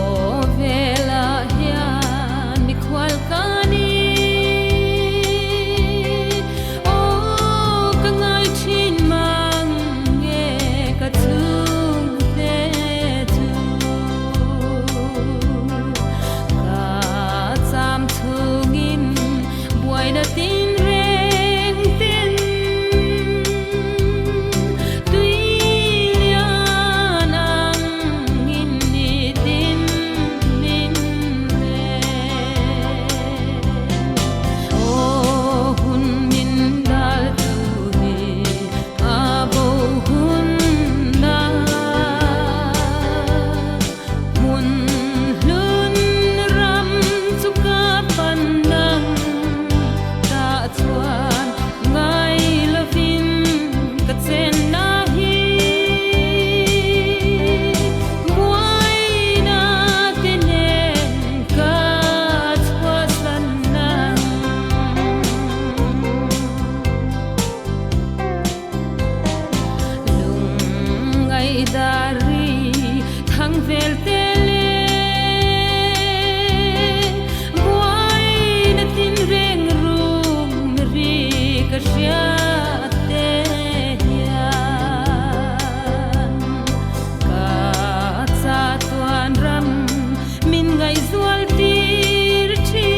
Khawvelah hian mikhual ka ni. Aw ka ngai thin mang nge ka chhungte chu. Ka cham chungin buaina tin reng tin tui lian angin ni tin min len. Aw hun min dal tu hi a bo hun na hmun hlun ram chu ka pan nang tah chuan ngai lovin ka chenna hi buaina te nen ka chhuahsan nang. Lungngaidari thang vel te leh buaina tin reng rum ri ka hriat te hian ka chatuan ram min ngaihzual tir thin.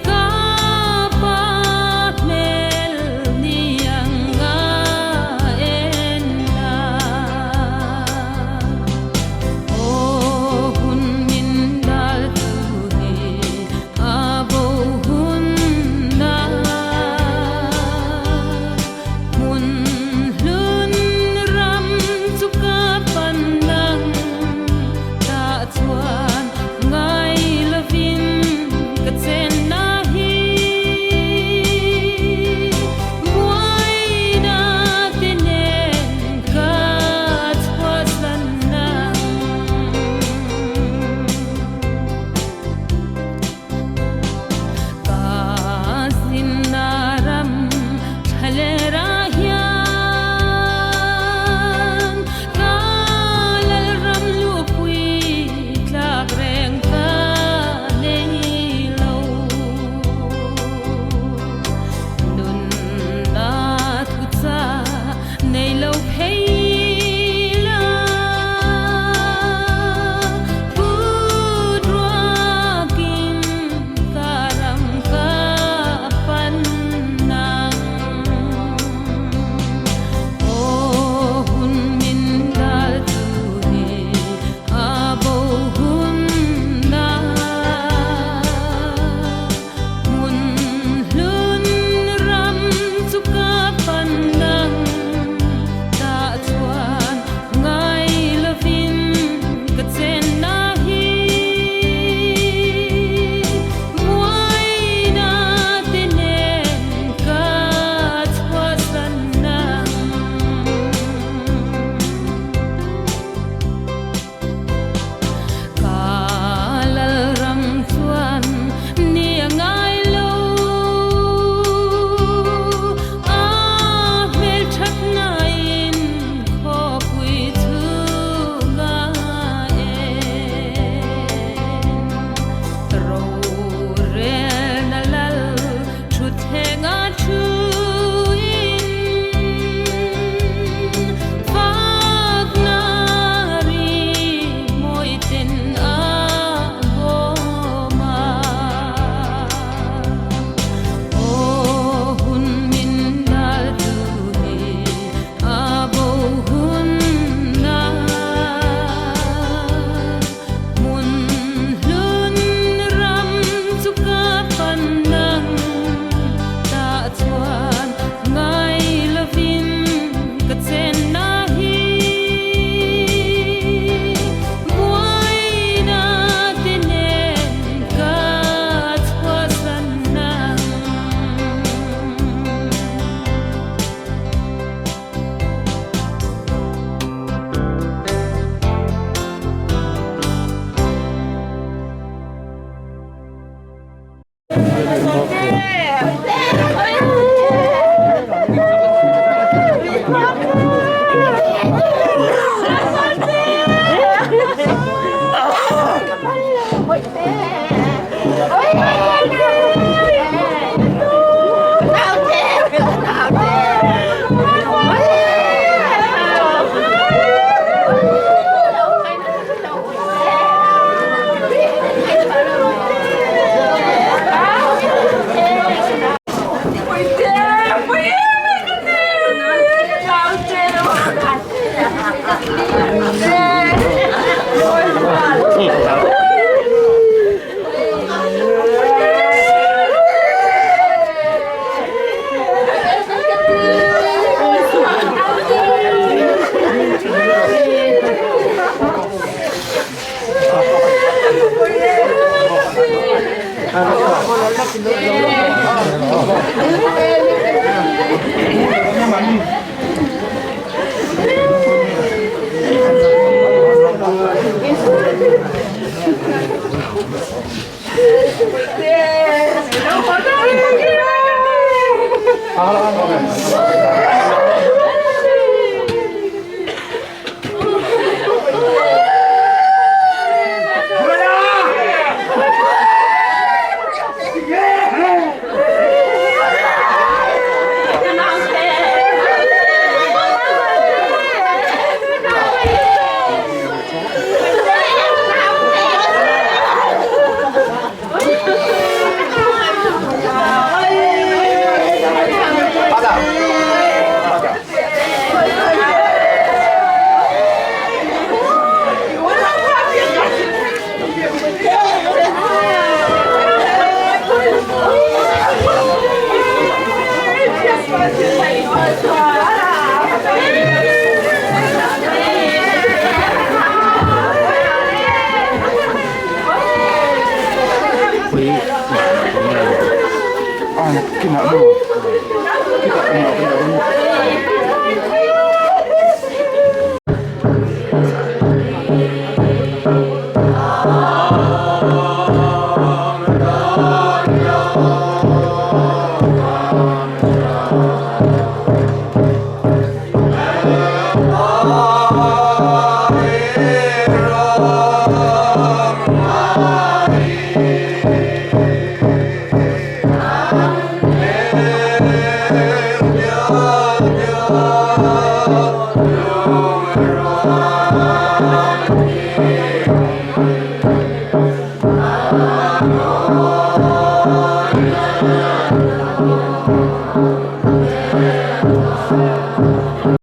Ka pa hmel ni ang a en la. Aw hun min dal tu hi a bo hun na.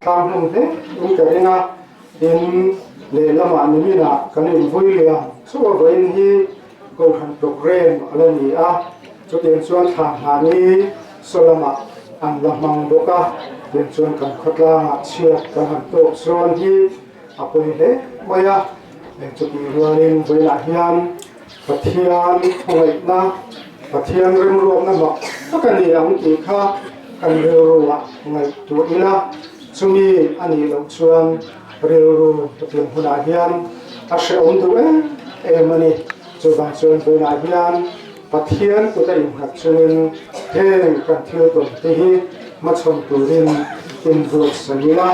Tlang hlum hle in ka ring a, tin lehlamah niminah kan invui leh a, chu vawiin hi Kohhran programme a la ni a, chutiang chuan thla hnahni saw lamah an la hmang bawk a, tiang chuan kan khawtlangah chhiat kan han tawk zawn hi a pawi hle mai a, chutih rualin vawiinah hian Pathian khawngaihna, Pathian remruatna mak tak a ni ang tih kha kan rilruah ngaihtuah ila, chumi a nih loh chuan rilru hetiang hunah hian a hrehawm duh em em a ni. Chuvang chuan vawiinah hian Pathian kut a innghat chungin heng kan thil tawn te hi hmachhawn turin inbuatsaih ila,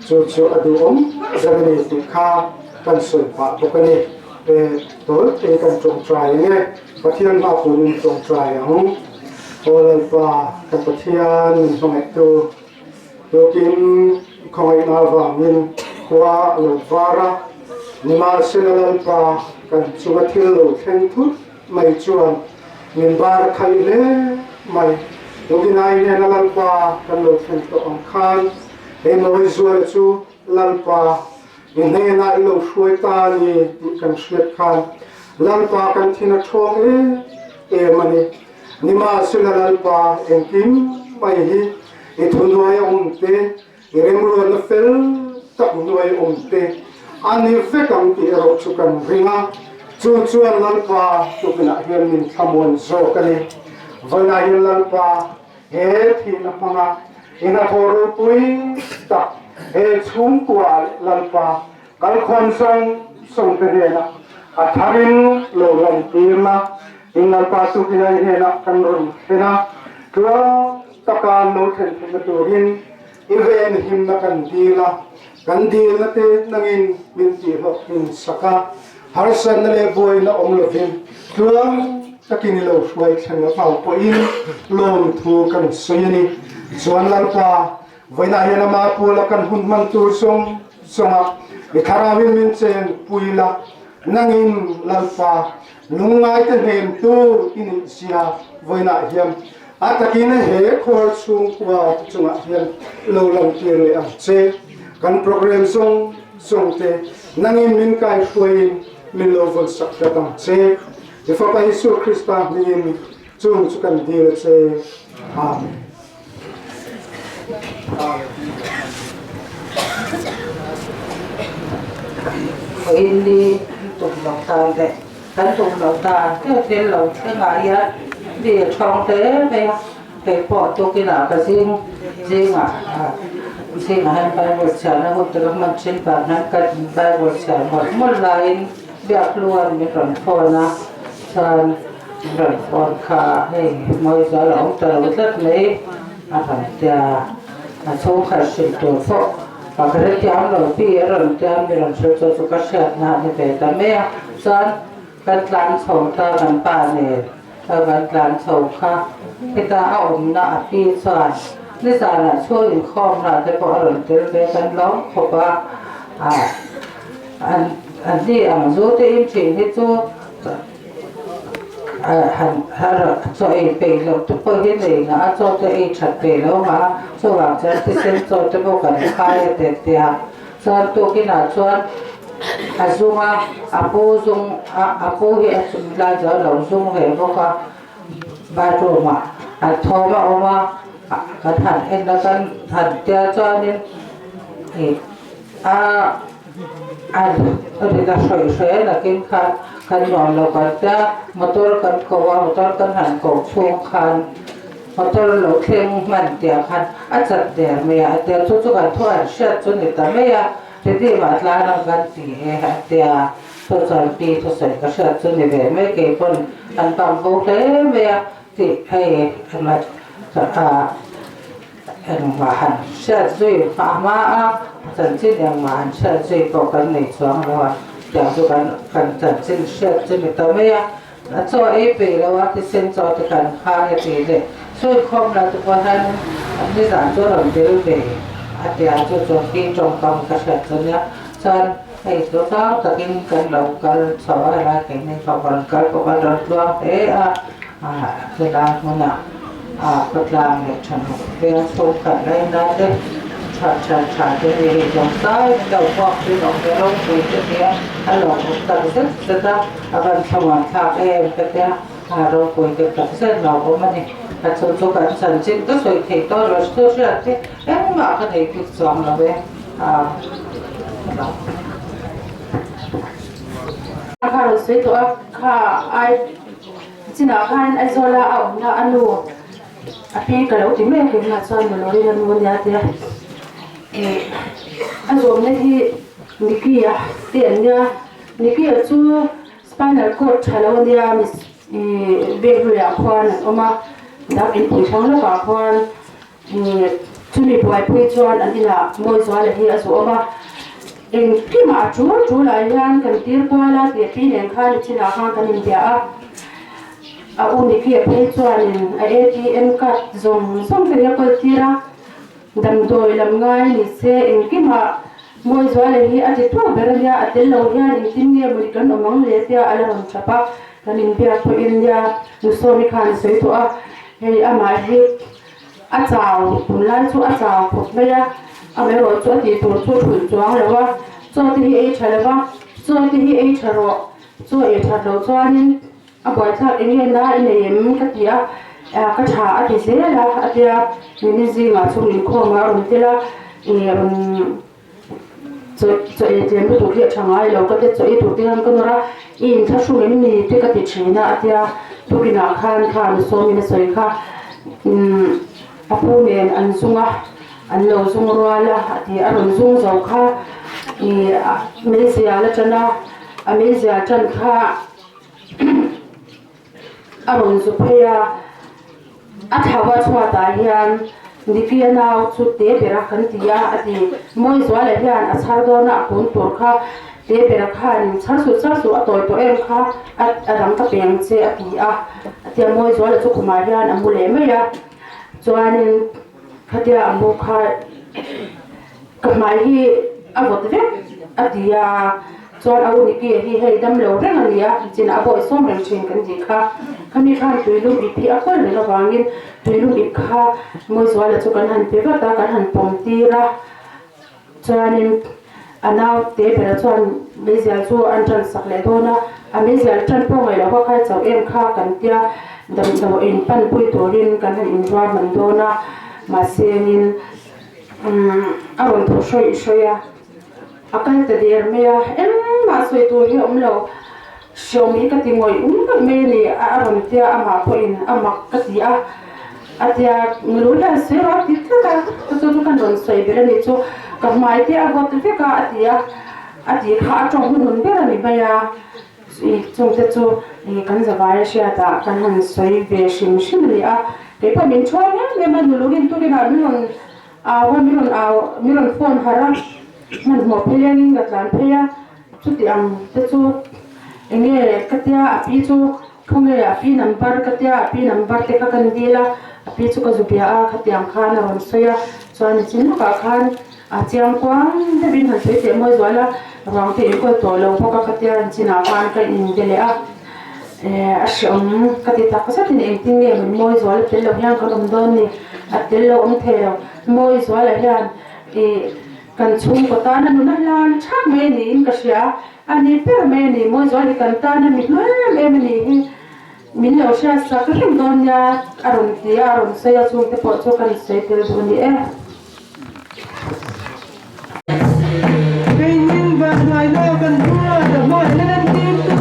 chu chu a duhawm ber a ni tih kha kan sawi pah bawk a ni. E tawi te kan tawngtai ang e, Pathian hma turin tawngtai ang. Aw Lalpa, ka Pathian min hmangaihtu, tukin i khawngaihna avangin khua a lo var a, nimahsela Lalpa kan chunga thil lo thleng thut mai chuan min bar khaih hle mai. Tukin ai hnena Lalpa kan lo thlen tawh ang khan he Mawizuala chu Lalpa I hnenah i lo hruai ta a ni tih kan hriat khan Lalpa kan thin a ṭhawng em em a ni. Nimahsela Lalpa engkim mai hi i thuhnuai a awm te, i remruatna fel tak hnuai a awm te a ni vek ang tih erawh chu kan ring a. Chu chuan Lalpa tukinah hian min thlamuan zawk a ni. Vawiinah hian Lalpa He thihna hmanga i hnathawh ropui tak he chhungkua leh Lalpa kalkhawm zawng zawngte hnenah a tharin lo lantirna. In Lalpa tukin a i hnenah kan rawn thlen a, tluang taka an lo thlen theihna turin i venhimna kan dil a, kan dilna te nangin min tihhlawhtlin sak a, harsatna leh buaina awm lovin tluang takin i lo hruai thleng avang pawhin lawmthu kan sawi a ni. Chuan Lalpa, vawiinah hian ama puala kan hun hman tur zawng zawngah i thlarauin min chengpui la, nangin Lalpa, Lungngaite hnemtu i nih sia vawiinah hian a takin he khuar chhungkua te chungah hian lo lantir leh ang che. Kan program zawng zawng te nangin min kaihruaiin min lo vawn sak hlat ang che. I Fapa Isua Krista hmingin chung chu kan dil a che. Amen. Vawiin ni tum lo tan leh kan tum lo tan te thil lo thlengah hian mi a thawng hle mai a, kei pawh tukinah ka zing zingah zingah hian Bible chhiarna hun te ka hman thin vang hian ka Bible chhiar mawlh mawlh laiin Biakluan min rawn phone a chuan min rawn phone kha hei mawi zual a awm ta lo tlat mai a rawn tia a chhungkhat hrilh tur pawh ka hrethiam lo pi a rawn tia mi rawn hrilh chu chu ka hriatna a ni ve ta mai a chuan kan tlan chho ta kan pa nen kan tlan chho kha heta a awmna a pi chuan nizanah chhung inkhawm lah te pawh a rawn tel ve kan lawm khawp a ah. An ni ang zu te in thin hi chu han chaw ei peih loh te pawh hi nei ngah a, chaw te ei that peih lo ngah a, chuvang chuan thisen chaw te pawh kan khai a tet teh a, chuan tukinah chuan a zung a, a pu zung a, a pu hi a chum lai chu a lo zung ve bawk a, bathroom ah a thawm a awm a, kan han en a kan han tia chuanin ih a a rin a hrawih hre nakin khan kan nuam lo kan tia motor kan ko a motor kan han ko chhung khan motor lo thleng hman tiang khan a chat der mai a a tia chu chu kan thu an hriat chu ni ta mai a Ridima tlan ang kan ti e a tia chu chuan pi thusawi ka hriat chu ni ve mai kei pawn an bang bo hle mai a tih hei a Engmah han hriat zui hma hma a, chanchin engmah han hriat zui pawh kan nei chuang lo a, tiang chu kan kan chanchin hriat chu ni ta mai a, a chaw ei peih lo a, thisen chaw te kan khai a tih leh chhuikhawm lah te pawh hian nizan chu a rawn tel ve a tia chu chuan khi tawngkam ka hriat chu nia, chuan hei chu tlang takin kan lo kal chho a helai keini pawh rawn kal pawh kan rawn tluang hle a, helai hmunah. A khawtlang leh thanawk veng chhungkhat laina te tha tha tha te mi hi zawng zai an lo puak thin awm ve ropui te nia a lawmawm tak zet zet a, a van thlamuan thlak em ka tia a ropui te tak zet lo awm a ni. A chu chu kan chanchin ka sawi thei tawh lo chu hriat hi engmah ka nei bik chuang lo e a lo. Kha rawn sawi tawh a kha ai. Chinah khan Aizawla a awmna a nu a pi ka lo ti mai a keimah chuan maw Lorina nu ania tia ih a zawmna hi Nicky-a te an nia Nicky-a chu spinal cord tha lo ania ih Bengluiah khuan an awm a dak inpui thlang lawkah khuan ih chumi buaipui chuan an inah Mawizuala hi a zawh awm a engkimah a tul tul ah hian kan tir kual a tih a pi nen khan chinah khan kan inbia a a u Nicky a phei chuanin a ATM card zawng zawng te hi a kawl tir a damdawi lam ngai ni se engkimah Mawizuala hi a ti tawk ber ania a tel lo hian engtin nge mawni kan awm ang le tia a la rawn tap a kan inbiak pawhin nia Nusawmi khan a sawi tawh a hei amah hi A chau, tunlai chu a chau khawp mai a, amaherawh chu a tih tur chu thulh chuang lo a, chaw te hi ei tha lo va, chaw te hi ei tha rawh, chaw ei that loh chuanin a buaithlak eng nge na i nei em ka ti a, ka tha a ti zel a, a tia mini zingah chu min khawm a, a rawn tel a, ih rawn chaw chaw ei tlem lutuk hi a tha ngai lo ka tia chaw ei tur te hian ka nawr a, i inthlahrung em ni te ka ti thin a a tia tukinah khan kha an sawmin a sawi kha umm a pu nen an zung a an lo zung rual a a ti a rawn zung zo kha ih meizial a tan a a meizial tan kha. A rawn zu phei a, a thau a chhuatah hian Diki a nau chu te bera kan ti a, a ti. Mawizuala hian a chhar dawn a, a kun tur kha te bera khan chhar suh chhar suh a tawi tawh em kha a a dang ka peng che a ti a. A tia Mawizuala chu khumah hian a mu leh mai a, chuanin khatia a mu kha Ka hmai hi a vawt vek a ti a, chuan a u Nicky hi hei dam lo reng a ni a, chin a bawi sawm reng thin kan tih kha. Khami khan tuilum ip hi a kawl reng avangin tuilum ip kha Mawizuala chu kan han pe vat a, kan han pawm tir a, chuanin a nau te bera chuan meizial chu an tan sak leh dawn a, a meizial tan pawh ngaih loh kha khai chauh em kha kan tia damdawiin panpui turin kan han inruahman dawn a, mahsengin. A rawn thaw hrawih hrawih a, a kal ta der mai a, engmah sawi tur hi a awm lo, hriawm hi ka ti ngawih ngawih mai a ni, a rawn tia amah pawhin a mak ka ti a, a tia nulu hian sawi rawh a ti tlat a, chu chu kan rawn sawi ber a ni chu, ka hmai te a vawt vek a a ti a, a tih kha a tawng hnuhnun ber a ni mai a, chungte chu kan zavai a hriatah kan han sawi ve hrim hrim a ni a. Kei pawh min thuai em em a, nulu rin tukin ah min rawn au a, min rawn au, min rawn phone harh a, hmanhmawh phei angin ka tlan phei a, chuti ang te chu enge ka tia a pi chu khawnge a pi number ka tia a pi number te kha kan dil a, a pi chu ka zu bia a, khatiang khan a rawn sawi a, chuan a chin lawkah khan a chiang kuang deuhin han sawi teh mawi zual a, ruang te inkawl tawh lo bawk a khatia an chinah khan ka inbe leh a. A hreawm ka ti tak zetin engtin nge min mawi zual a tel lo hian kan awm dawn ni, a tel lo awm thei lo. Mawi zuala hian ih kan chhungkaw tana nuna hlan thak mai a niin ka hria, a ni ber mai a ni. Mawi zual hi kan tana mi hlu em em a ni hi min lo hriat sak reng dawn nia a rawn ti a, a rawn sawi a, chungte pawh chu kan sawi tel duh a ni e. Keinin vanhnuaina kan buat a hmanna lan tir tu.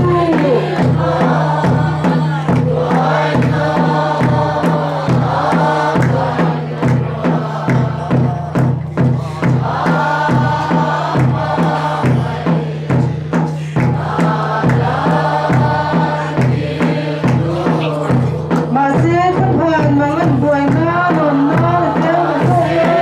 Mahse thuphan mang an buaina lawmna a thleng ta zawk e.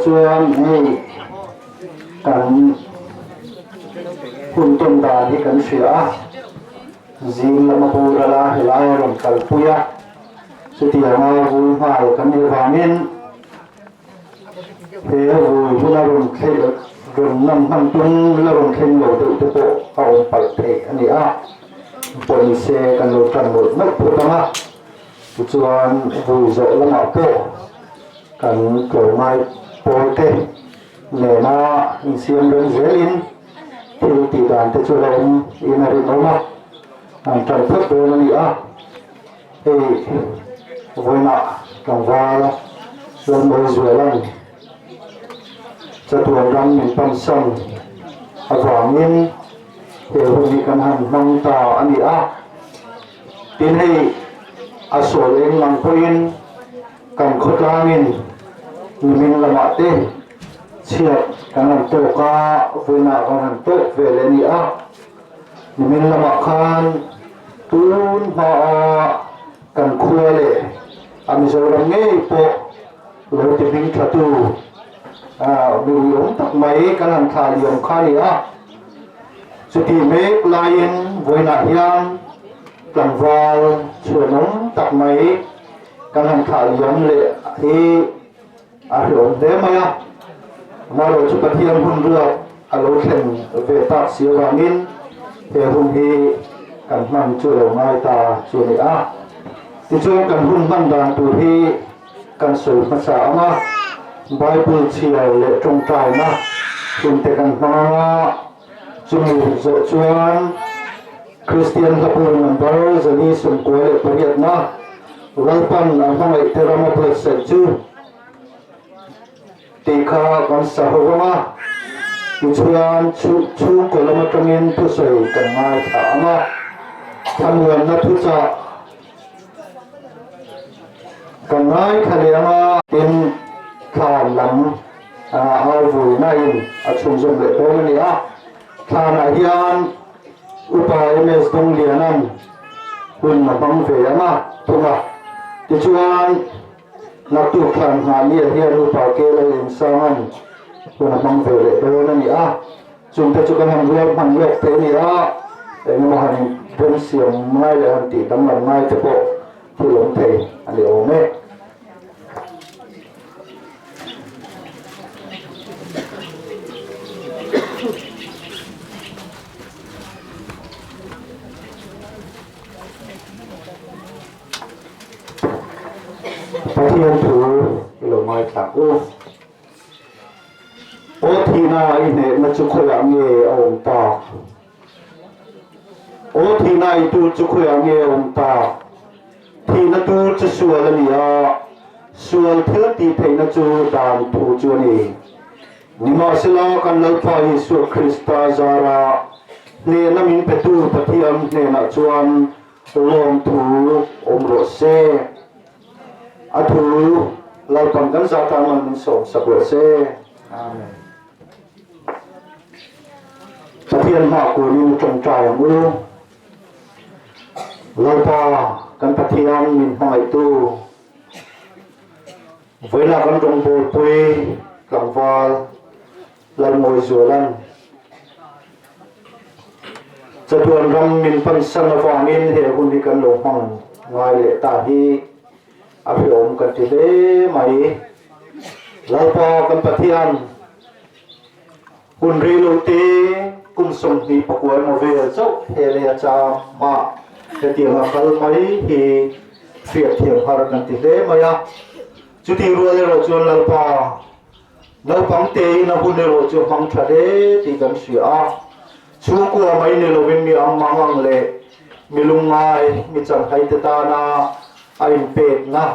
chuan hei kan hun tawn dan hi kan hria a, zing lama boral a helai a rawn kalpui a, chutianga vui nghal kan nih vangin he vui huna rawn thleng rawn nam hman tum la rawn thleng lo deuh te pawh a awm palh theih a ni a, pawlise kan lo tan mawlh mawlh phawt ang a. Tichuan vui zawh lamah pawh kan tlawmngai pawlte nena insiam rem zelin thil tih dan te chu la awm in a rinawm a, an tan phawt dawn a ni a. Hei vawiinah tlangval Lalmawizuala'n chatuan ram min pansan avangin he hun hi kan han hmang ta a ni a. Tin hei a sawi eng ang pawhin kan khawtlangin nimin lamah te chhiat kan han tawk a, vawiinah kan han tawk ve leh a ni a. Nimin lamah khan tun hmaa kan khua leh a Mizoram ngei pawh lo ti hming thatu mi uiawm tak mai kan han thlah liam kha a ni a. Chutih mek laiin vawiinah hian tlangval chhuanawm tak mai kan han thlah liam leh hi a hrehawm hle mai a. Amaherawhchu chu Pathian hun ruat a lo thlen ve tak si avangin he hun hi kan hman chu a lo ngai ta chu a ni a. Tichuan kan hun hman dan tur hi kan sawi hmasa ang a, Bible chhiar leh tawngtaina hun te kan hmang ang a, chumi zawh chuan Kristian hlapur number 498 na Lalpan a hmangaih te rama buatsaih chu tih kha kan sa ho ang a, tichuan chhungkaw lam atangin thusawi kan ngaithla ang a, thlamuanna thuchah Ka ngaithla leh ang a. Tin, thlan lam au vuinain a chhunzawm leh dawn a ni a. Thlanah hian Upa MS Dongliana'n hun a hmang ve ang a, thung a. Tichuan, naktuk thlan nghahniah hian Upa Kelal Insanga'n hun a hmang ve leh dawn a ni a. Chungte chu kan han rual hman lawk thei a ni a, engemaw han remsiam ngai leh han tih danglam ngai te pawh thil awm thei a ni awm e. Pathian thu i lo ngaithla u. Aw thihna i hnehna chu khawiah nge a awm tak? Aw thihna i tur chu khawiah nge a awm tak? Thihna tur chu sual a ni a, sual thil tih theihna chu dan thu chu a ni. Nimahsela kan Lalpa Isua Krista zara hnehna min petu Pathian hnenah chuan lawmthu awm rawh se. A thu Lalpan kan zah tan man min sawm sak rawh se. Amen. Pathian hma kunin tawngtai ang u. Lalpa kan Pathian min hmangaihtu vawilah kan rawngbawlpui tlangval Lalmawizualan chatuan ram min pansan avangin he hun hi kan lo hmang ngai leh ta hi a hrehawm kan ti hle mai. Lalpa kan Pathian hun rei lo te kum 29 emaw vel chauh he lei a cham a, hetianga kal mai hi hriatthiam har kan ti hle mai a. Chutih rual erawh chuan Lalpa Naupang tein a hun erawh chu a hmang tha hle tih kan hria a, chhungkua mai ni lovin mi ang mang ang leh mi lungngai, mi chanhai te tana a inpekna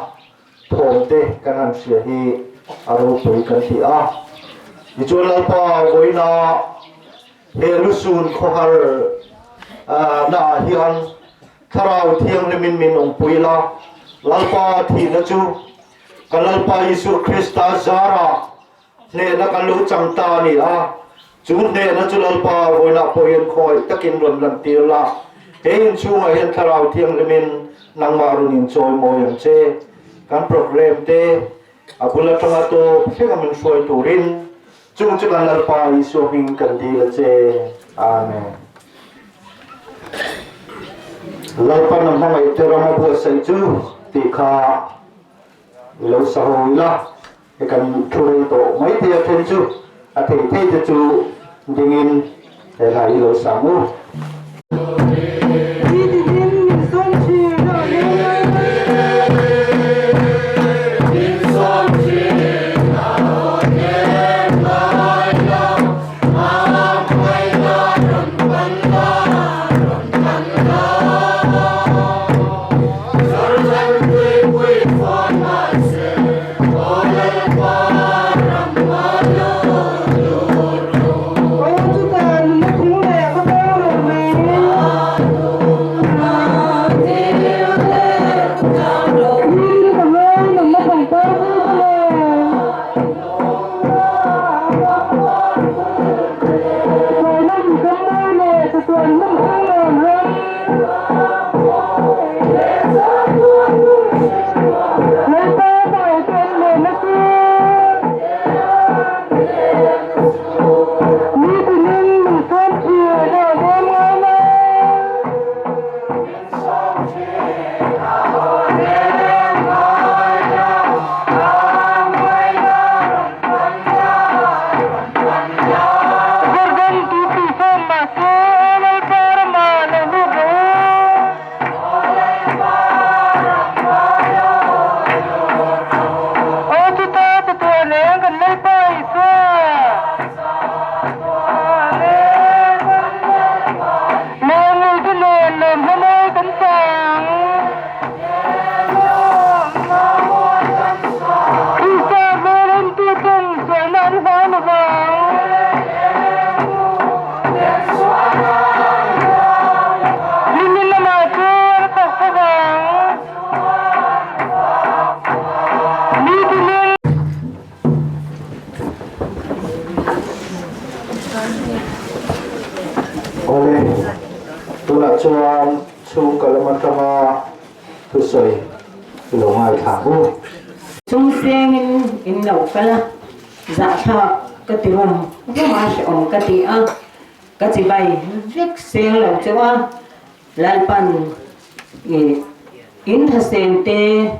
thawm te kan han hria hi a ropui kan ti a. Tichuan Lalpa vawiina he lusun khawhar naah hian Thlarau Thianghlimin min awmpui la, Lalpa thihna chu Ka Lalpa Isua Krista zarah hnehna kan lo chang ta a ni a, chu hnehna chu Lalpa vawiinah pawh hian khawngaih takin rawn lantir la, he inchhungah hian Thlarau Thianghlimin nangmah rawn inchawi mawi ang che. Kan programme te. a bul atanga tawp thlenga min hruai turin chung chu kan Lalpa Isua hming kan dil a che. Amen. Lalpan a hmangaih te ram a buatsaih chu tih kha i lo sa ho ila, he kan thu rei tawh mai thei a then chu a thei thei te chu dingin he hla hi lo sang u. Awle, tunah chuan chhungkaw lam atanga thusawi i lo ngaithla ang u. Chung sengin in lo kal a, zahthlak ka ti rum rum a, hrehawm ka ti a, ka chibai vek seng lo chauh a, Lalpan i in thasen te,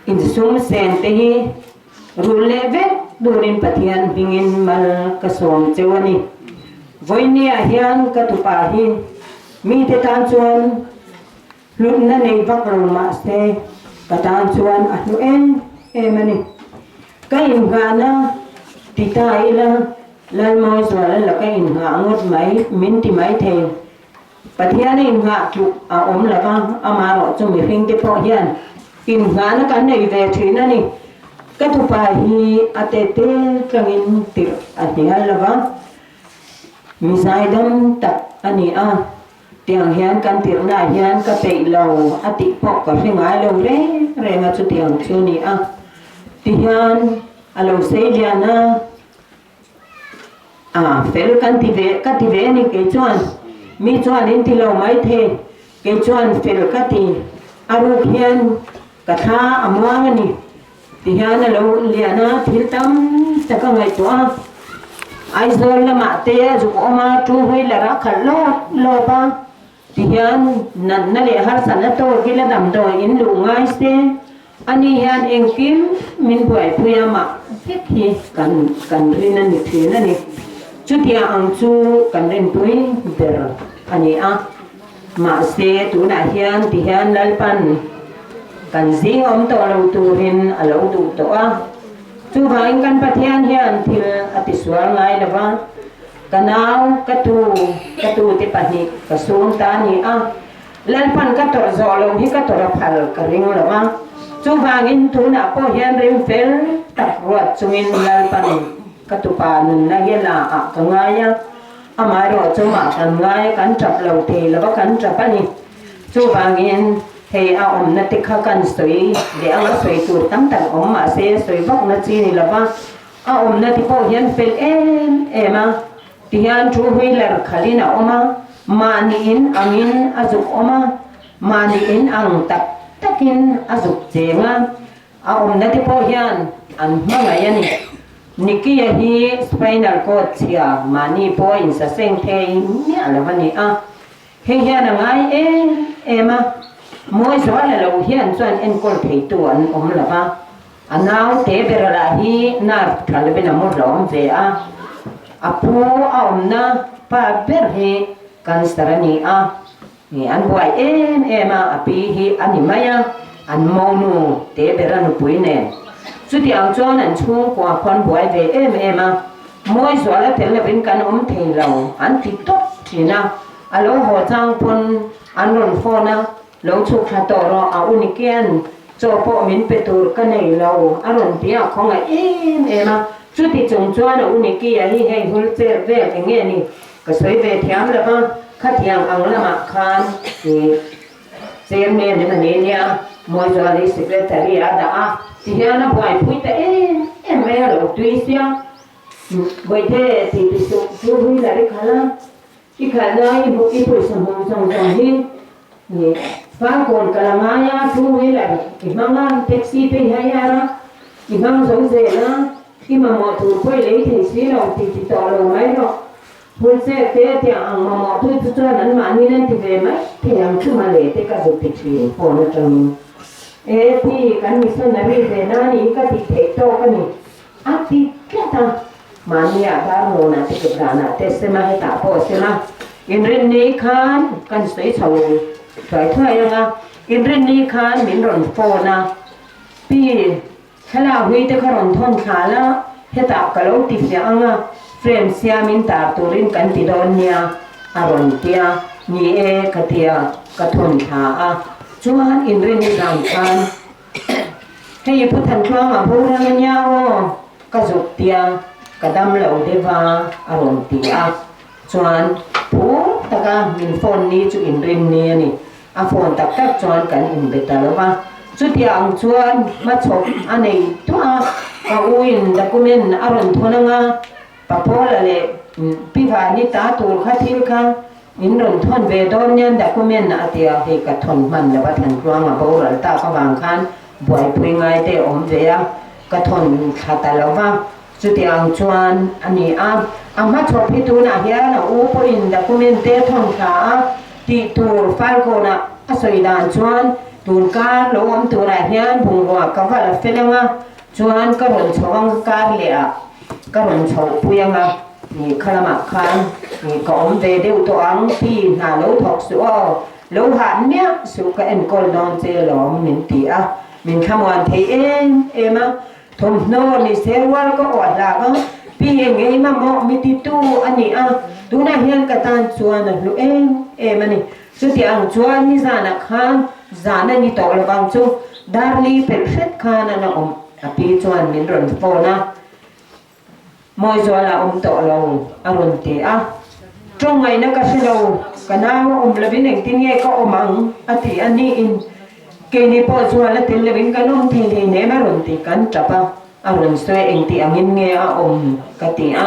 in sum sen te hi rul leh vek turin Pathian hmingin mal ka sawm cheu a ni. Vawinia hian ka tupa hi mite tan chuan hlutna nei vak lo mahse ka tan chuan a hlu em em a ni. Ka inghahna ti ta ila Lalmawizuala laka inghah ngawt mai min ti mai thei. Pathian a inngah tluk a awm lo va, amaherawh chu mihring te pawh hian innghahna kan nei ve thin a ni. Ka tupa hi a tete tlangin tirh a hnial lo va, mi zaidam tak a ni a, tiang hian kan tirhnaah hian ka peih lo a tih pawh ka hre ngai lo reng reng a, chutiang chu a ni a. Tihian a lo sei lian a. A fel kan ti ve ka ti ve a ni kei chuan mi chuan in ti lo mai thei kei chuan fel ka ti a ruk hian ka thla a muang a ni ti hian a lo lian a thil tam tak a ngaihtuah a Aizawl lamah te a zuk awm a two wheeler a khalh lawp lawp a ti hian natna leh harsatna tawk ila damdawi in luh ngai se Ani hian engkim min buaipui a mah vek hi kan kan rin a ni thin a ni. Chutiang ang chu kan rinpui ber a ni a. Mahse tunah hian ti hian Lalpan kan zing awm tawh lo turin a lo duh tawh a. Chuvangin kan Pathian hian thil a tisual ngai lo va, ka nau, ka tu, ka tute pahnih ka sum ta a ni a. Lalpan ka tawrh zawh lo hi ka tawrh a phal ka ring lo a, chuvangin tunah pawh hian ring fel tak ruat chungin Lalpan ka tupa nunna hi la ah ka ngai a, amaherawh chu mah kan ngai a kan tap lo thei lo a kan tap a ni. Chuvangin hei a awmna te kha kan sawi leh anga sawi tur tam tak awm mahse sawi vakna chi ni lo va, a awmna te pawh hian fel em em a. Tihian two wheeler khalhin a awm a, mahni in angin a zuk awm a, mahni in ang tak takin a zuk cheng a. A awmna te pawh hian an hmangaih a ni. Nicky-a hi spinal cord chhia mahni pawh insaseng thei miah lo a ni a. Hei hian a ngai em em a, mawi zuala lo hian chuan enkawl theitu an awm lo va. A nau te ber lah hi nerve tha lovin a mu hlawm ve a, a pu a awmna pa ber hi cancer a ni a, an buai em em a, a pi hi a ni mai a, an monu te ber a nupui nen. Chutiang chuan an chhungkua khuan buai ve em em a, mawi zuala tel lovin kan awm thei lo an ti tawp thin a, a lo haw chang pawn an rawn phone a, Lo chhuk thla tawh rawh, a u Nikian chaw pawh min pe tur ka nei lo, a rawn ti a, khawngaih em em a. Chuti chung chuan a u Nikia hi hei hul cher vel eng nge ni ka sawi ve thiam lo va, khatiang ang lamah khan i chairman em a ni nia, Mawizuali secretary a dah a, tihian a buaipui ta em em mai a, lo tui sia, Bawihte ti ti suh, chu hui la ri khalh a. I khalhna i hmuh i pawisa hmuh zawng zawng hi nih Falkawn ka la ngai a, two wheeler i hmang a, taxi te i hai ar a, i hmang zo zel a, i mamawh tur pawh i lei thei si lo ti ti tawh lo mai rawh. Hul chek te tiang ang mamawh tu chu chuan an mahni nan ti ve mai thei ang chu male te ka zuk ti thin phone atangin. E pi kan missionary ve na ni ka tih theih tawk a ni. A ti tlat a, mahniah Darlawnah te Kepdanah te sem a, hetah pawh a sem a. Inrinni khan kan sawi chho thuai thuai ang a, Inrinni khan min rawn phone a, Pi, thlalak hui te kha rawn thawn thla la, hetah ka lo ti fiah ang a, frame siamin tar turin kan ti dawn nia, a rawn ti a, ni e ka ti a, ka thawn thla a. Chuan Inrinni zan khan Hei Pu Thantluanga boral a nia aw, ka zuk tia ka dam lo deuh a a rawn ti a, chuan phur taka min phone ni chu inrin ni a ni. A phone tak tak chuan kan inbe ta lo va, chutia ang chuan hmachhawp a nei tuah a, ka u in document a rawn thawn ang a, Papola leh Pi Vani ta tur kha thil kha in rawn thawn ve dawn nia document a ti a, hei ka thawn hman lo a Thantluang a boral tak avang khan buaipui ngai te a awm ve a, ka thawn thla ta lo va, chutiang chuan a ni a, a hmachhawp hi tunah hian a u pawhin document te thawn thla a tih tur file kawnah a sawi dan chuan tun kar lo awm turah hian bungrua ka va la fel ang a, Chuan ka rawn chho ang kar leh ah ka rawn chhoh pui ang a, ih kha lamah khan ih ka awm ve deuh tawh ang pi hna lo thawk suh aw, lo hah miah suh ka enkawl dawn che lawm min ti a, min thlamuan thei em em a, thawmhnaw ni se rual ka awh hlak a, pi eng ei mamawh mi titu a ni a, tunah hian ka tan chuan a hlu em em a ni. Chuti ang chuan nizanah khan zan a ni tawh lovang chu Darli pelh hret khan an a awm a pi chuan min rawn phone a, Mawizuala awm tawh lo a rawn ti a, Tawngaihna ka hre lo, ka nau a awm lovin engtin nge ka awm ang a ti a niin keini pawh chuan a tel lovin kan awm thei hlei nem a rawn ti kan tap a, a rawn sawi engti angin nge a awm ka ti a,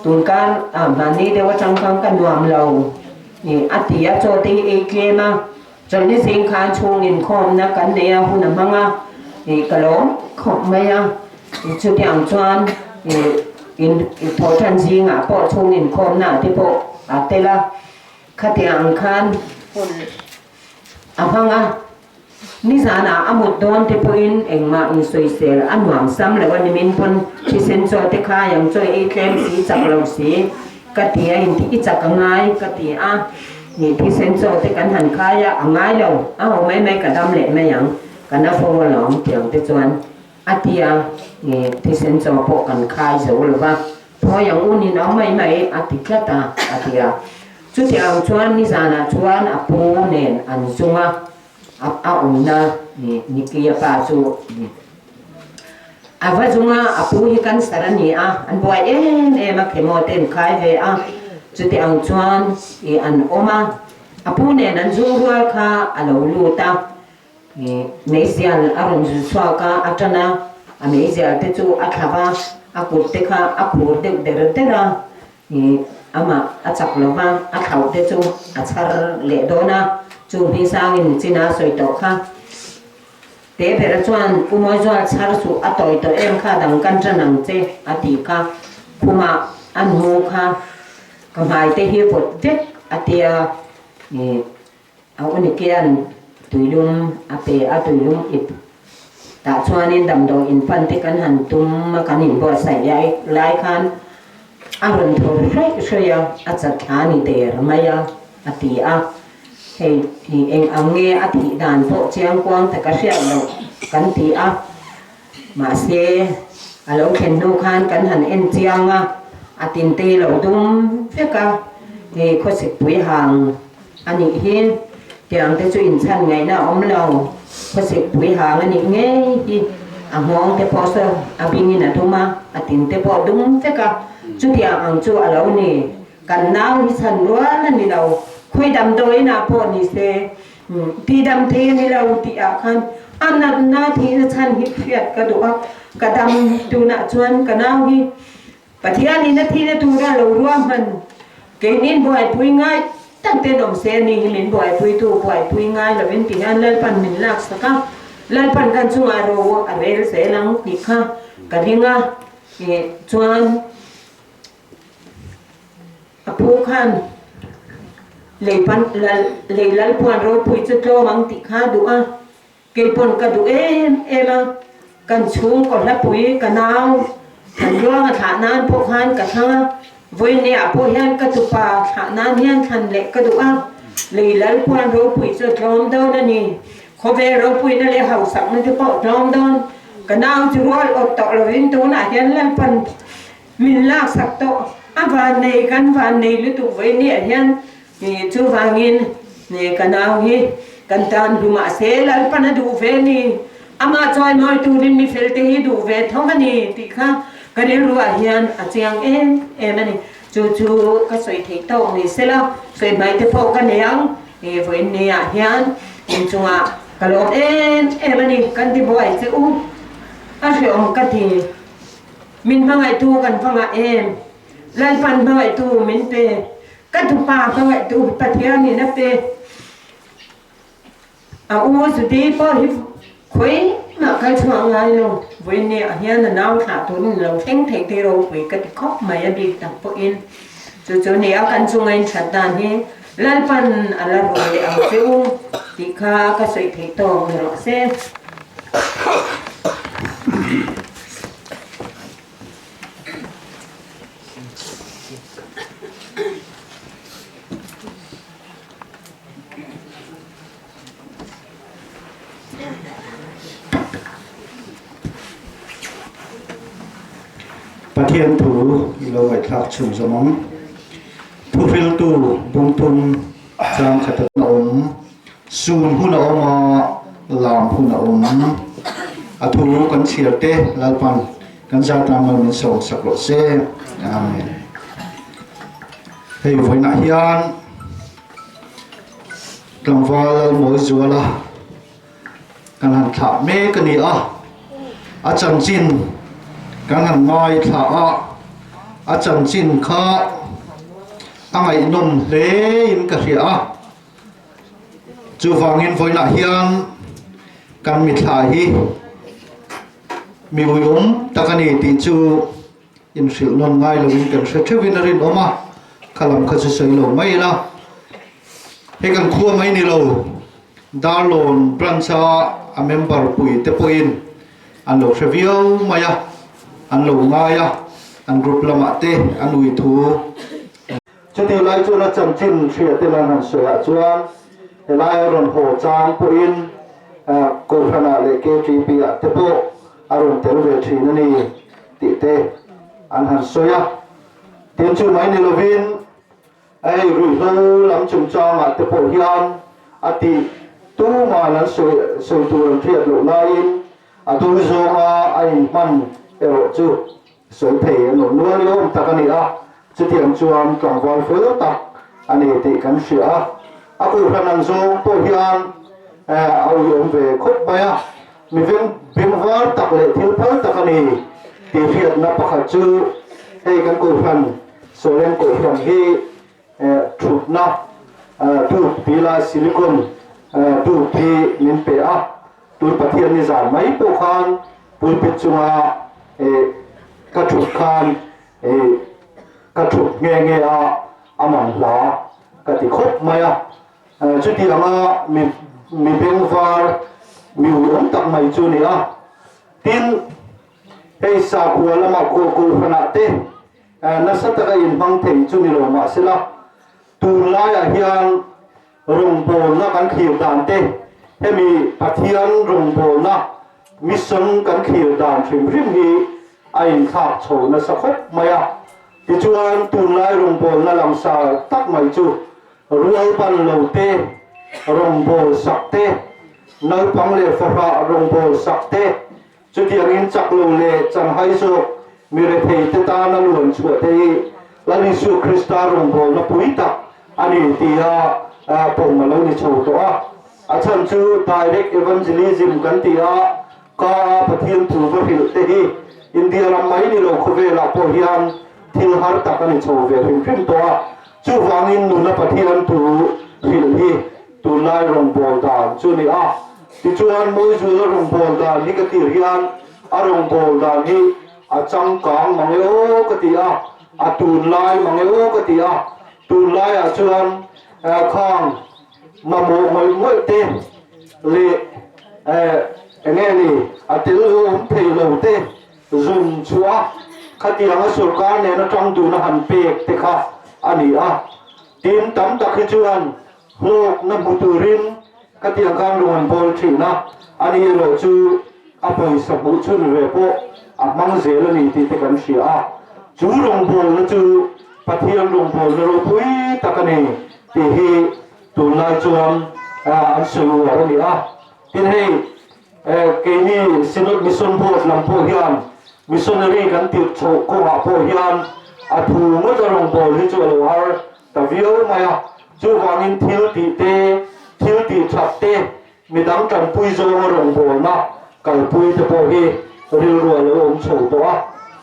tunkar ah mahni deuh atang khan ka nuam lo. Ih a ti a, chaw te hi ei tlem a, chawlhni zing khan chhung inkhawmna kan nei a, hun a hmang a, ih ka lawm khawp mai a, ih chutiang chuan ih in thawhṭan zingah pawh chhung inkhawmna te pawh a tel a, khatiang ang khan hun a hmang a. Nizanah a mut dawn te pawhin engmah insawisel a nuam sam lo a ni min pawn thisen chaw te kha yang chaw ei tlem si chak lo si ka ti a inti i chak a ngai ka ti a ni thisen chaw te kan han khai a a ngai lo a ho mai mai ka dam leh mai ang ka na fo alawm tiang te chuan a ti a ni thisen chaw pawh kan khai zo lo va thawi ang un in ang mai mai a ti tlat a a ti a. Chutiang chuan nizanah chuan a pu nen an zung a, a awmna Nicky-a pa chu a va zung a, a pu hi cancer a ni a, an buai em em a, chemo te an khai ve a, chutiang chuan an awm a, a pu nen an zung rual kha a lo lut a, Meizial a rawn zu chhuak a, a tan a, a meizial te chu a thlap a, a kut te kha a khur deuh der der a, Ih, amah a chak lo va, a thlauh te chu a chhar leh dawn a, chu hming sangin chin a sawi tawh kha. Te bera chuan Pu Mawizual chhar suh a tawi tawh em kha dang kan ṭan ang che a tih kha khumah a hnu kha ka hmai te hi vawt vek a tia a unikian tuilum a pe a tuilum ip tah chuanin damdawi in pan te kan han tum a kan inbuatsaih lai khan a rawn thaw hraih hraih a a chat thla ni der mai a a ti a. Hei hi eng ang nge a thih dan pawh chiang kuang taka hriat loh kan ti a, mahse a lo thlen hnu khan kan han en chiang a, a tinte lo dum vek a, hei khawsikpui hang a nih hi, tiang te chu inchhan ngaihna a awm lo, khawsikpui hang a nih ngei hi, a nghawng te pawh saw a bingin a dum a, a tinte pawh a dum vek a, chutiang ang chu a lo ni. Kan nau hi chhan rual a ni lo, khawi damdawiinah pawh ni se, ti dam thei a ni lo tih ah khan a natna thihna chhan hi hriat ka duh a, ka dam tunah chuan ka nau hi Pathianin a thihna tura lo ruahman keinin buaipui ngai tak ten awm se a ni hi min buaipuitu buaipui ngai lovin ti hian Lalpan min laksak a, Lalpan kan chungah ro a rel zel ang tih kha ka ring a, chuan. A pu khan leipan lei lalpuan ropui chu tlawm ang tih kha a duh a, keipawn ka duh em em a, kan chhungkaw hlapui ka nau kan ruanga thlah nan pawh khan ka thlang a, vawineah pawh hian ka tupa thlah nan hian thlan leh ka duh a, lei lalpuan ropui chu a tlawm dawn a ni, khawvel ropuina leh hausakna te pawh a tlawm dawn, ka nau chu rual awt tawh lovin tunah hian lalpan Min laksak tawh a vannei kan vannei lutuk vawi nia hian chuvangin ka nau hi kan tan hlu mahse Lalpan a duh ve ni amah chuan mawi turin mi fel te hi duh ve tho a ni tih kha ka rilruah hian a chiang em em a ni chu chu ka sawi theih tawk ni sela sawi hmai te pawh ka nei ang vawiin niah hian inchungah ka lawm em em a ni kan ti buai che u a hreawm ka ti. Min hmangaihtu kan hmangah em? Lalpan hmangaihtu min pe. Ka tupa hmangaihtu Pathianin a pe. A u Judy pawh hi khawi mah kal chhuah ngai lo. Vawiin ah hian a nau thlah turin lo thleng thei te ropui ka ti khawp mai a bik tak pawhin. Chu chu nia kan chunga in that dan hi Lalpan a la ruai leh ang che u tih kha ka sawi theih tawk ni rawh se. Pathian thu i lo ngaihthlak chhun zawm ang. Thuhriltu bungthum chang khat a awm. Sun hun a awm a, lam hun a awm. A thu kan chhiar te Lalpan kan zat ang mal min sawm sak rawh se. Amen. Hei vawiinah hian tlangval Lalmawizuala kan han thlah mek a ni a, a chanchin kan han ngaithla a, a chanchin kha a ngaihnawm hle in ka hria a. Chuvangin vawiinah hian kan mithla hi mi uiawm tak a ni tih chu inhrilh nawn ngai lovin kan hre theuhin a rinawm a, kha lam kha chu sawi lo mai ila. Hei kan khua mai ni lo, Darlawn branch a a member pui te pawhin an lo hre viau mai a, an lo ngai a, an group lamah te an ui thu. Chutih lai chuan a chanchin hriat te lan han sawi ah chuan helai a rawn haw chang pawhin Kohhran ah leh KTP ah te pawh a rawn tel ve thin a ni tih te an han sawi a. Tin chu mai ni lovin hei ruihhlo lam chungchang ah te pawh hian a tih tuman an sawi sawi tur an hriat loh laiin a dur zawnga a inhman erawh chu Sawi thei an awm nual i awm tak a ni a, chutiang chuan tlangval fel tak a ni tih kan hria a. A kohhran ang zawng pawh hian a uiawm ve khawp mai a, mi bengvar tak leh thil phal tak a ni tih hriatna pakhat chu hei kan kohhran Sawleng kohhran hi thutna tube tih lai silicon tube hi min pe a. Tun Pathian ni zan mai pawh khan pulpit chunga ka thut khan ka thut nghe nghe a, a man hla ka ti khawp mai a. Chuti anga mi mi bengvar mi uiawm tak mai chu a ni a. Tin, hei sakhua lama kawlkawlhranah te nasa taka inhmang thei chu ni lo mahsela tunlaiah hian rawngbawlna kan thlir dan te, hemi Pathian rawngbawlna mission kan thlir dan hrim hrim hi a inthlak chho nasa khawp mai a. Tichuan tunlai rawngbawlna langsar tak mai chu rual ban lo te, rawngbâwl sak te, naupang leh fahrah rawngbâwl sak te, chutiangin chak lo leh chanhai zawk mi rethei te tana luan chhuah te hi Lal Isua Krista rawngbâwlna pui tak a ni tia pawm a lo ni chho tawh a. A chhan chu direct evangelism kan ti a, ka a Pathian thu va hrilh te hi India ram mai ni lo khawvelah pawh hian thil har tak a ni chho ve hrim hrim tawh a. Chuvangin nuna Pathian thu hrilh hi tunlai rawngbâwl dan chu a ni a. Tichuan, Mawizuala rawngbâwl dan hi ka tir hian a rawngbâwl dan hi a changkang mang e aw ka ti a, a tunlai mang e aw ka ti a. Tunlaiah chuan khang mamawh ngawih ngawih te leh eng nge ni a tel awm thei lo te Zun chhuah khatianga sorkar nena tang duna han pek te kha a ni a. Tin, tam tak hi chuan hlawkna hmu turin khatiang khan rawn an bawl thin a, ani erawh chu a pawisa hmuh chhun ve pawh a hmang zel a ni tih te kan hria a. Chu rawngbawlna chu Pathian rawngbawlna ropui tak a ni tih hi tunlai chuan an sawi uar a ni a. Tin, hei Keini Synod Mission Board lam pawh hian Missionary kan tirh chhoh kawngah pawh hian a thu ngawt a rawngbâwl hi chu a lo har ta viau mai a. Chuvangin thil tih te, thil tih that te, midang tanpui zawnga rawngbâwlna kalpui te pawh hi rilru a lo awm chho tawh a.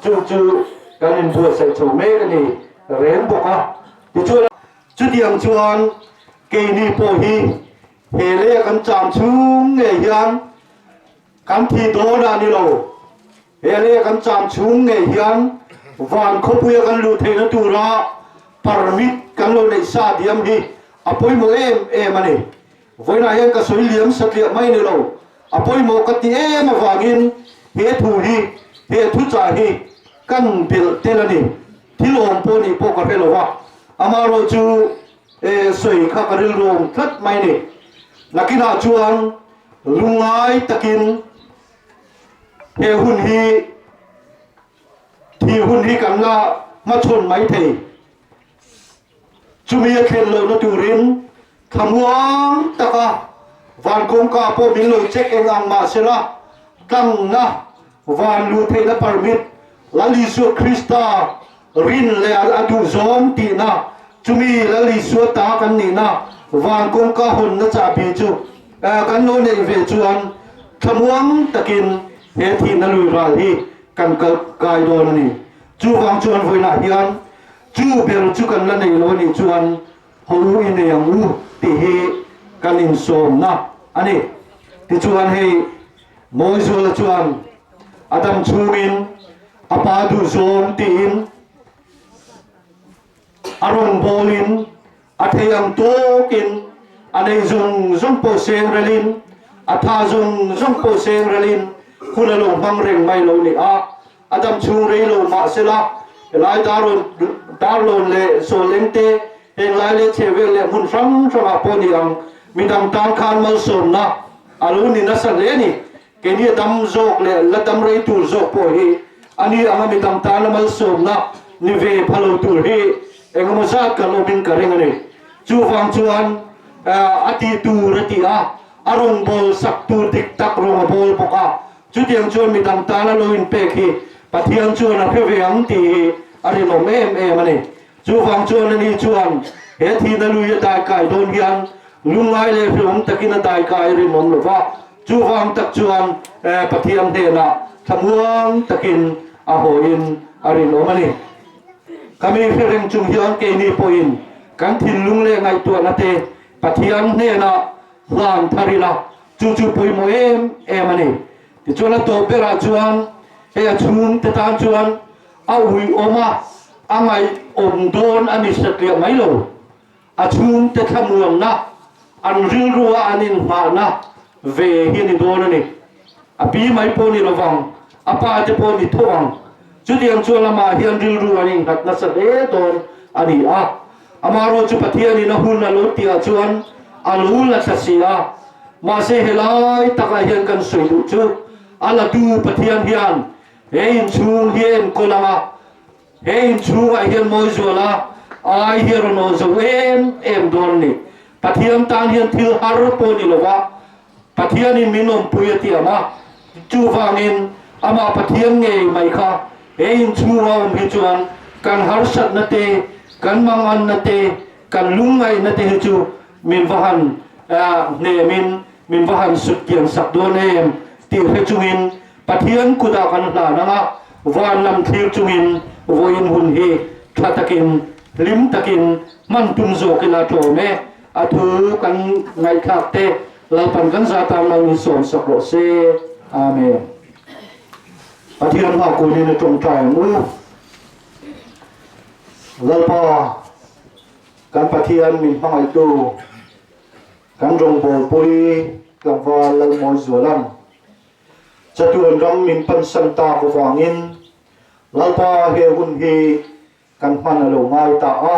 Chu chu kan inbuatsaih chho mek a ni reng bawk a. Tichuan, chutiang chuan keini pawh hi He leh kan cham chhung ngei hian kan thi dawn a ni lo. He leh kan cham chhung ngei hian van khawpuia kan luh theihna tura permit kan lo neih sa diam hi a pawimawh em em a ni. Vawiinah hian ka sawi liam satliah mai ni lo, a pawimawh ka ti em avangin he thu hi, he thuchah hi kan belh tel a ni. Thil awm pawh nih pawh ka hre lo va, amaherawhchu E sawi kha ka rilru awm tlat mai ni. Nakinah chuan lungngai takin he hun hi thi hun hi kan la hmachhawn mai thei. Chumi a thlen lohna turin thlamuang taka van kawngka pawh min lo check eng ang mahsela tlangna van luh theihna permit Lal Isua Krista rin leh a duhzawm tihna, chumi Lal Isua ta kan nihna van kawngka hawnna chahbi chu kan lo neih ve chuan thlamuang takin he thihna lui ral hi kan kal kai dawn a ni. Chuvang chuan vawiinah hian chu ber chu kan la nei lo a nih chuan ho u i nei ang u tih hi kan insawmna a ni. Tichuan hei Mawizuala chuan a dam chhungin a pa duhzawng tiin a rawngbawlin a thei ang tawkin a nei zawng zawng pawh seng relin a tha zawng zawng pawh seng relin hun a lo hmang reng mai lo ni a, a dam chhung rei lo mahsela helai darlawn darlawn leh sawleng te heng lai leh chhehvel leh hmun hrang hrangah pawh ni ang midang tan khan malsawmna a lo ni nasa hle a ni. Keini a dam zawk leh la dam rei tur zawk pawh hi a ni anga mi dam tana malsawmna ni ve pha lo tur hi engemaw zat kan awmin ka ring a ni. Chuvang chuan a tih tur a ti a, a rawngbâwl sak tur dik tak rawng a bâwl bawk a. Chutiang chuan mi dang tana lo inpek hi Pathian chuan a hre ve ang tih hi a rinawm em em a ni. Chuvang chuan ani chuan he thihna lui a daikai dawn hian lungngai leh hrehawm takin a daikai rinawm lo va. Chuvang tak chuan Pathian hnenah thlamuang takin a hawiin a rinawm a ni. Ka mi hre reng chung hian keini pawhin kan thinlung leh ngaihtuahna te Pathian hnenah hlan thar ila. Chu chu pawimawh em em a ni. Tichuan a tawp berah chuan hei a chhungte tan chuan a uiawm a, a ngaihawm dawn a ni satliah mai lo. A chhungte thlamuanna, an rilrua an inhmahna ve hi a ni dawn a ni. A pi mai pawh ni lovang, a pa te pawh ni tho ang. Chutiang chuan amah hian rilru an innghat nasa hle dawn a ni a. Amaherawh chu Pathianin a hun a lo tihah chuan a lo la thla si a. Mahse helai takah hian kan sawi duh chu a la tu Pathian hian he inchhung hi a enkawl ang a, He inchhungah hian Mawizuala ai hi a rawn aw zo em em dawn a ni. Pathian tan hian thil har pawh a ni lo va, Pathianin min awmpui a ti ang a, chuvangin amah Pathian ngei mai kha he inchhunga awm hi chuan kan harsatna te, kan manganna te, kan lungngaihna te hi chu min va han hnemin min va han sut kian sak dawn em tih hre chungin Pathian kutah kan hlan ang a, van lam thlir chungin vawiin hun hi tha takin, hlim takin hman tum zawk ila tlawm e. A thu kan ngaihthlak te Lalpan kan za tan lo in sawm sak rawh se. Amen. Pathian hma kunin a tawngtai ang u. Lalpa, kan Pathian min hmangaihtu, kan rawngbawlpui tlangval Lalmawizuala'n Chatuan ram min pansan tak avangin Lalpa he hun hi kan hman a lo ngai ta a,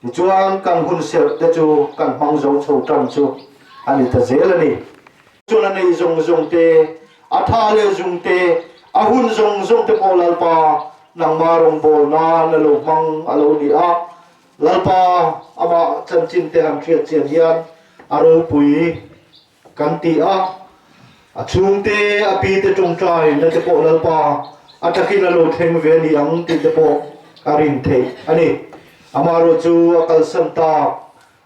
tichuan kan hun serh te chu kan hmang zo chho tan chu a ni ta zel a ni. Chuan a nei zawng zawng te, a tha leh zung te, a hun zawng zawng te pawh Lalpa nangma rawngbawlna na lo hmang a lo ni a, Lalpa amah chanchin te han hriat chian hian a ropui Kan ti a, a chhungte, a pite tawngtai na te pawh Lalpa a takin a lo thleng ve a ni ang tih te pawh a rin theih a ni. Amaherawh chu a kalsan tak,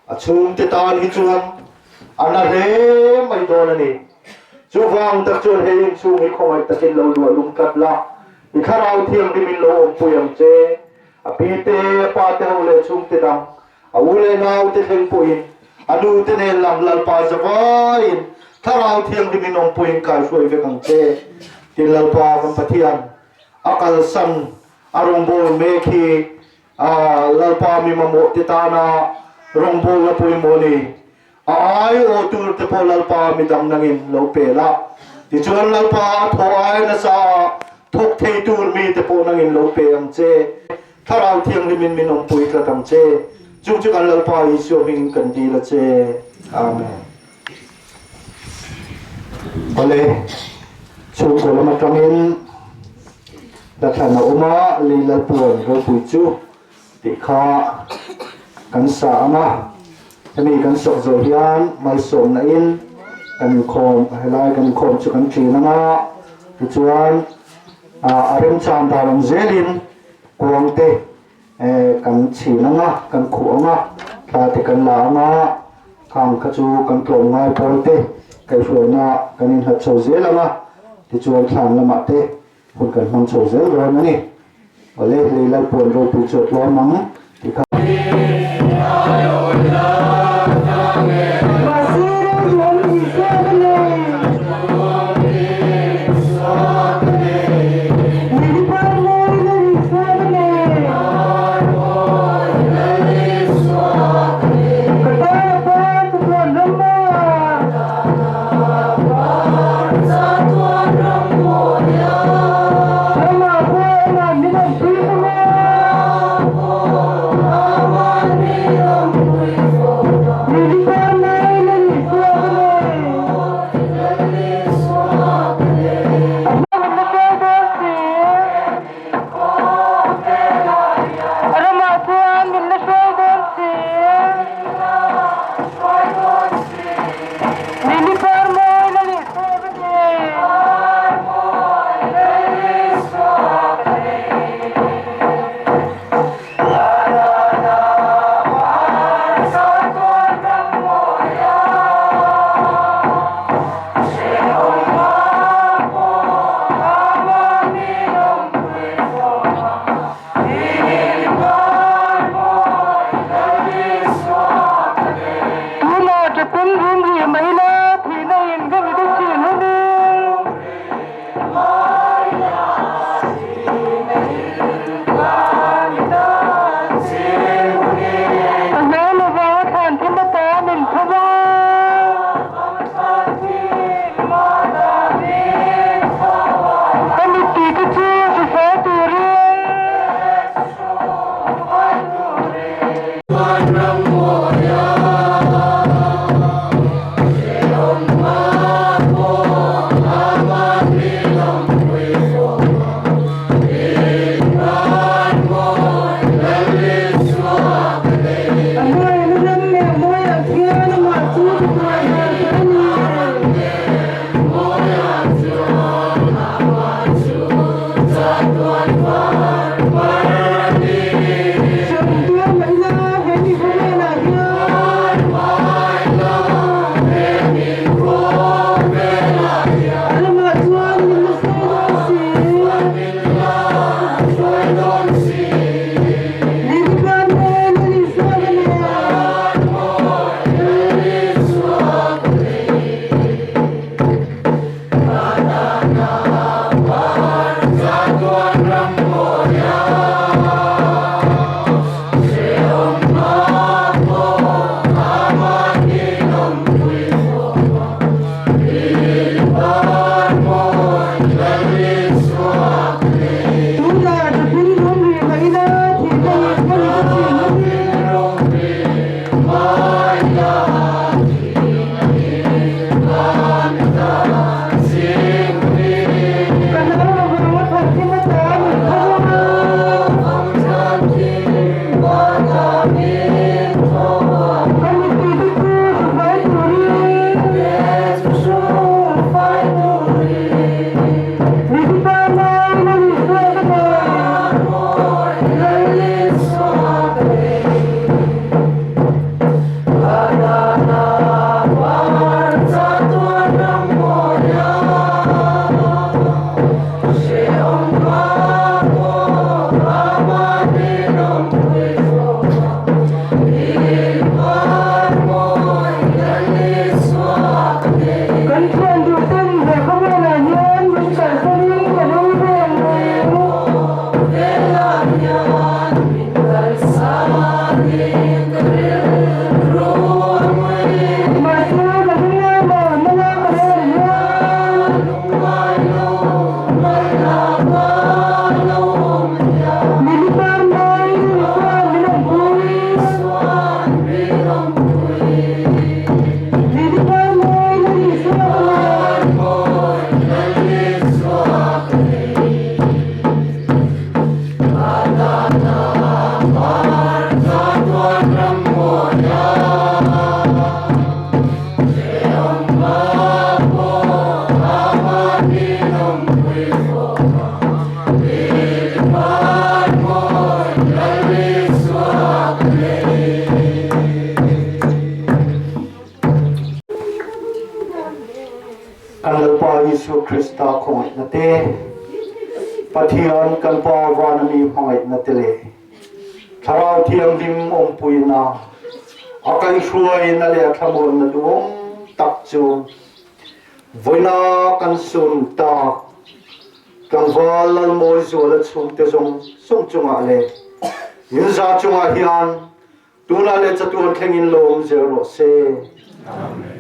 a chhungte tan hi chuan a na hle mai dawn a ni. Chuvang tak chuan hei inchhung hi khawngaih takin lo luah lung tlat la, i thlarau thianghlimin lo awmpui ang che. A pite, a pate ho leh chhungte dang A u leh naute thleng pawhin a nute nen lam Lalpa zavaiin Thlarau Thianghlimin awmpuiin kaihruai vek ang che. Tin Lalpa kan Pathian a kalsan a rawngbâwl mek hi Lalpa mi mamawhte tana rawngbâwlna pawimawh a ni. A aiawh tur te pawh Lalpa midang nangin lo pe la. Tichuan Lalpa a thawh ai nasa a thawk thei tur mi te pawh nangin lo pe ang che. Thlarau Thianghlimin min awmpui tlat ang che. Chung chu kan Lalpa Isua hmingin kan dil a che. Amen. Awle, chhungkaw lam atangin Hla-thlan a awm a, Lei Lalpuan ropui chu tih kha kan sa ang a, hemi kan sawk zawh hian malsawmna in kan inkhawm, helai kan inkhawm chu kan ṭin ang a, tichuan a remchang dan ang zelin kuang te kan chhin ang a, kan khuh ang a, thla te kan la ang a, khang kha chu kan tlawm ngai pawl te kaihhruaina kan inhlat chho zel ang a, tichuan thlan lamah te Hun kan hmang chho zel dawn a ni. Awle, lei Lalpuan ropui chu a tlawm ang tih kha. Tuna chapel rum ri mai la thihna in Kan Lalpa Isua Krista khawngaihna te, Pathian kan Pa vana mi hmangaihna te leh Thlarau Thianghlim awmpuina, a kaihhruaina leh a thlamuanna duhawm tak chu vawiina kan sun tak tlangval Lalmawizuala chhungte zawng zawng chungah leh inza chungah hian Tunah leh chatuan thlengin lo awm zel rawh se. Amen.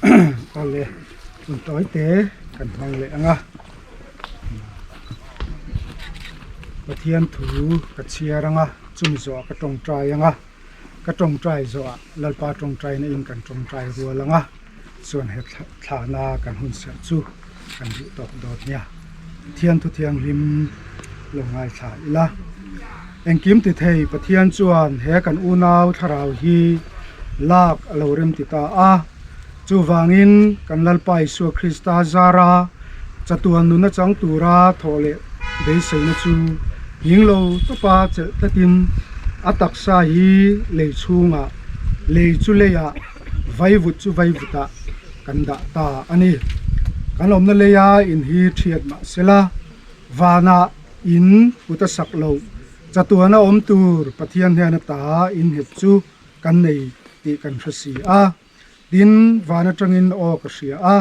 Awle hun tawi te kan hmang leh ang a Pathian thu ka chhiar ang a chumi zawhah ka tawngtai ang a ka tawngtai zawhah Lalpa tawngtaina in kan tawngtai rual ang a chuan he thlahna kan hun serh chu kan duh tawk dawn nia Pathian thu thianghlim lo ngaithla ila engkim ti thei Pathian chuan he kan unau thlarau hi lak a lo rem ti ta a chuvangin kan Lalpa Isua Krista zara chatuan nuna chang tura thawh leh beiseina chu hing lo tawpa chelh tlatin a taksa hi lei chhungah lei chu leiah vaivut chu vaivutah kan dah ta a ni. Kan awmna leia in hi thiat mah sela, vanah in kut a sak loh chatuana awm tur Pathian hian a ta in nghet chu kan nei tih kan hre si a. Tin, van atangin aw ka hria a,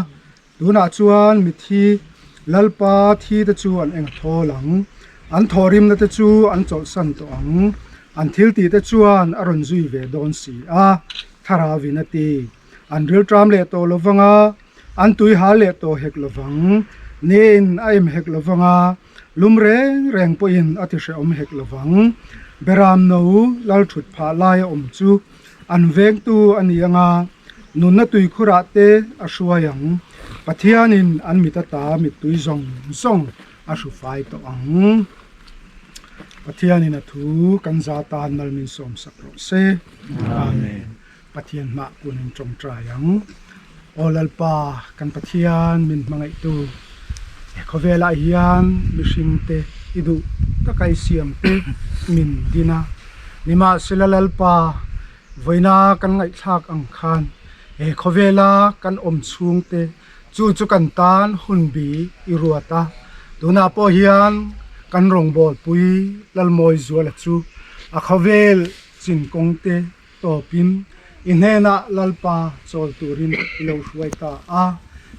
tunah chuan mithi Lalpa thi te chu an eng thawl ang, an thawhrimna te chu an chawlhsan tawh ang, an thiltih te chuan a rawn zui ve dawn si a, Thlarauin a ti. An rilṭam leh tawh lo vang a, an tui hal leh tawh hek lo vang. Niin a em hek lo vang a, lum reng reng pawhin a ti hrehawm hek lo vang. Beram no lal ṭhut phah laia awm chu an vengtu a ni ang a, nunna tuikhurah te a hruai ang. Pathianin an mit ata mittui zawng zawng a hru fai tawh ang. Pathianin a thu kan za tan mal min sawmsak rawh se. Amen. Pathian hmah kun in tawngtai ang. Aw Lalpa, kan Pathian min hmangaihtu, he khawvelah hian mihringte i duh taka i siamte min din a. Nimahsela Lalpa, vawiina kan ngaihthlak ang khan he khawvela kan awm chhungte chu chu kan tan hun bi i ruat a. Tunah pawh hian kan rawngbawlpui Lalmawizuala chu a khawvel chin kawngte tawpin i hnenah Lalpa chawl turin i lo hruai ta a.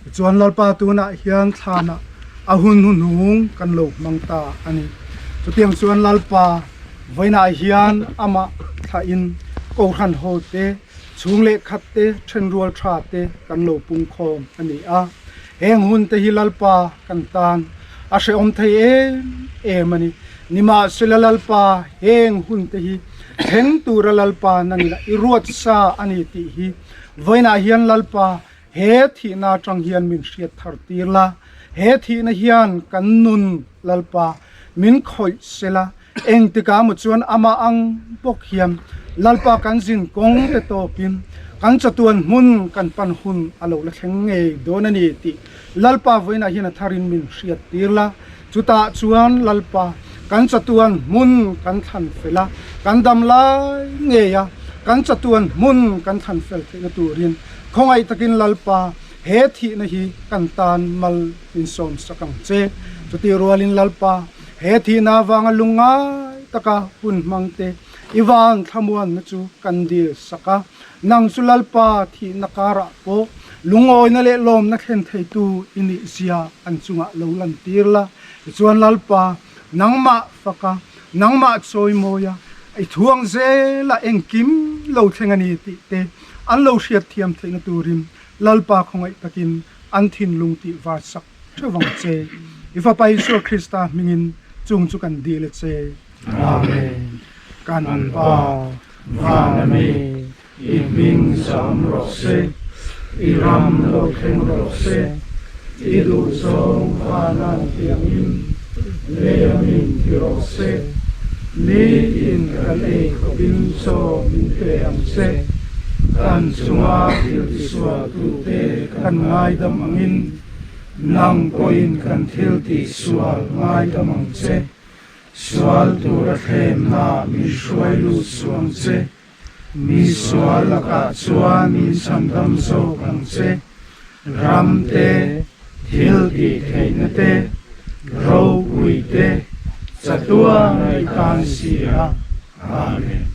Tichuan Lalpa tunah hian thlanah a hun hnuhnung kan lo hmang ta a ni. Chutiang chuan Lalpa vawiinah hian amah thlahin Kohhran ho te, chhung leh khat te, thenrual tha te kan lo pungkhawm a ni a. Heng hun te hi Lalpa kan tan a hrehawm thei em em a ni. Nimahsela Lalpa heng hun te hi thleng tura Lalpa nangin i ruat sa a ni tih hi vawiinah hian Lalpa he thihna atang hian min hriat thar tir la, he thihna hian kan nun Lalpa min khawih sela, engtikah maw chuan amah ang bawk hian Lalpa kan zin kawng te tawpin kan chatuan hmun kan pan hun a lo la thleng ngei dawn a ni tih Lalpa vawiinah hian a tharin min hriat tir la. Chutah chuan Lalpa kan chatuan hmun kan thlan fel a, kan dam lai ngei a, kan chatuan hmun kan thlan fel theihna turin khawngaih takin Lalpa he thihna hi kan tan mal min sawm sak ang che. Chutih rualin Lalpa he thihna avanga lungngai taka hun hmang te i van thlamuanna chu kan dil sak a, nang chu Lalpa thihna karah pawh Lungawina leh lawmna thlen theitu i nih zia an chungah lo lantir la. Tichuan Lalpa, nangmah faka, nangmah chawimawia, i thuang zela engkim lo thleng a ni tih te an lo hriatthiam theihna turin Lalpa khawngaih takin an thinlung tih var sak theuh vang che. I Fapa Isua Krista hmingin chung chu kan dil a che. Amen. Kan Pa, van a mi. I hming zam rawh se, i ram lo thleng rawh se, i duhzawng vanan tiangin lei a min ti rawh se, nitin kan ei khawpin chaw min pe ang che, kan chunga thil tisualtute kan ngaidam angin nang pawhin kan thil tihsual ngaidam ang che, sual tura thlemna min hruai lut suh ang che. Mi sual lakah chuan min chhandam zawk ang che. Ram te, thil tih theihna te, ropui te, chatuan a i tan si a. Amen.